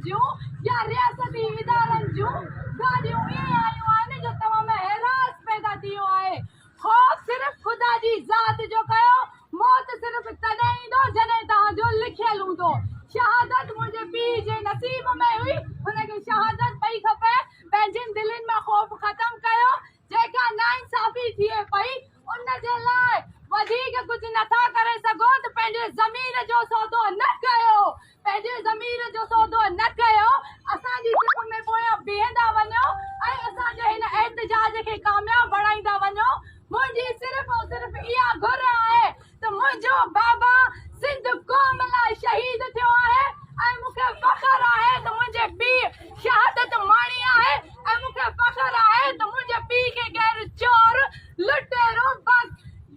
جون يا رياستي ادارن جون گاڏيون ائين آيون آهن جو توهان ۾ هراس پيدا ٿي ويو آهي. خوف صرف خدا جي ذات جو ڪيو، موت صرف تڏهن ايندو جڏهن توهان جو لکيل هوندو. شهادت منهنجي پيء جي نصيب ۾ هئي، هن کي شهادت پئي کپي. پنهنجين دلين مان خوف ختم ڪيو، جيڪا ناانصافي ٿئي پئي ان جي لاء وڌيڪ ڪجهه نٿا ڪري سگهو ته پنهنجي ضمير جو سودو نه ڪيو، پنهنجي ضمير جو سودو نه ڪيو، اسان جي صف ۾ پويان بيهندا وڃو ۽ اسان جي هن احتجاج کي ڪامياب بڻائيندا وڃو. منهنجي صرف ۽ صرف اها گهر آهي ته منهنجو بابا سنڌ قوم لاء شهيد ٿيو آهي ۽ مون کي فخر آهي ته منهنجي پيء شهادت ماڻي آهي ۽ مون کي فخر آهي ته منهنجي پيء کي ڪير چور، لٽيرو،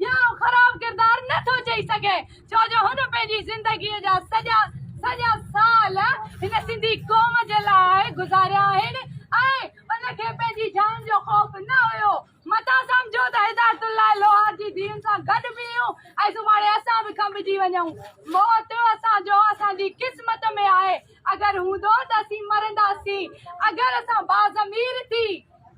يا خراب ڪردار نه ٿو چئي سگهي. ڇو جو هن پنهنجي زندگيء جا سڄا سڄا سال هن سنڌي قوم جي لاء گذاريا آهن ۽ ان کي پنهنجي جان جو خوف نه هيو. متان سمجهو ته هدايت الله لوهار جي ڌيئن سان گڏ بيهون ۽ سڀاڻي اسان به کنڀجي وڃون. موت اسان جو اسان جي قسمت ۾ آهي. اگر هوندو ته اسين مرنداسين. اگر اسان باضمير ٿي.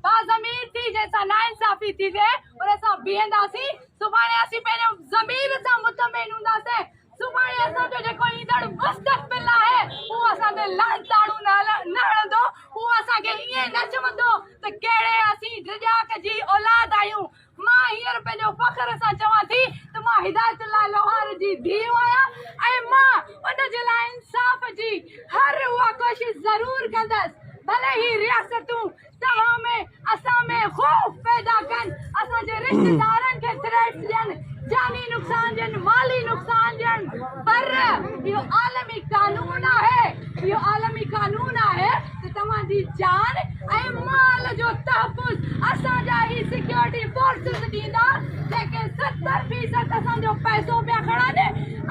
باضمير ٿي جنهن سان ناانصافي ٿي ٿئي ان سان بيهنداسين، سڀاڻي اسين پنهنجي ضمير سان مطمئن هونداسين، سڀاڻي اسان جو جيڪو ايندڙ مستقبل آهي اهو اسان تي لعنت تاڻو نه هڻندو، اهو اسان کي ائين نه چوندو ته ڪهڙي اسين ڊڄاڪ جي اولاد آهيون، مان هينئر پنهنجو فخر سان چوان ٿي ته مان هدايت الله لوهار جي ڌيء آهيان ۽ مان ان جي لاء انصاف جي هر اها ڪوشش ضرور ڪندس ڀلي هي رياستون توهان ۾ اسان ۾ خوف پيدا ڪن اسان جي رشتيدارن کي ٿريٽس ڏين جاني نقصان ڏين مالي نقصان ڏين پر اهو عالمي قانون آهي اهو عالمي قانون آهي ته توهان جي جان ۽ مال جو تحفظ اسان جا هي سيڪيورٽي فورسز ڏيندا جيڪي 70 فيصد اسان جو پئسو پيا کڻن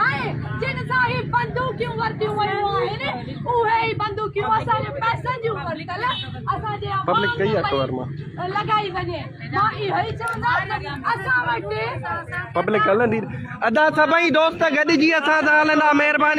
۽ جن سان هي بندوقيون ورتيون ويون آهن اهي ئي بندوقيون اسان جي پئسن جون ورتل اسان جي عوام ۾ لڳائي وڃي مان اهو ئي چوندس اسان وٽ پبلڪ هلندي ادا سڀئي دوست گڏجي اسان سان هلندا مهرباني.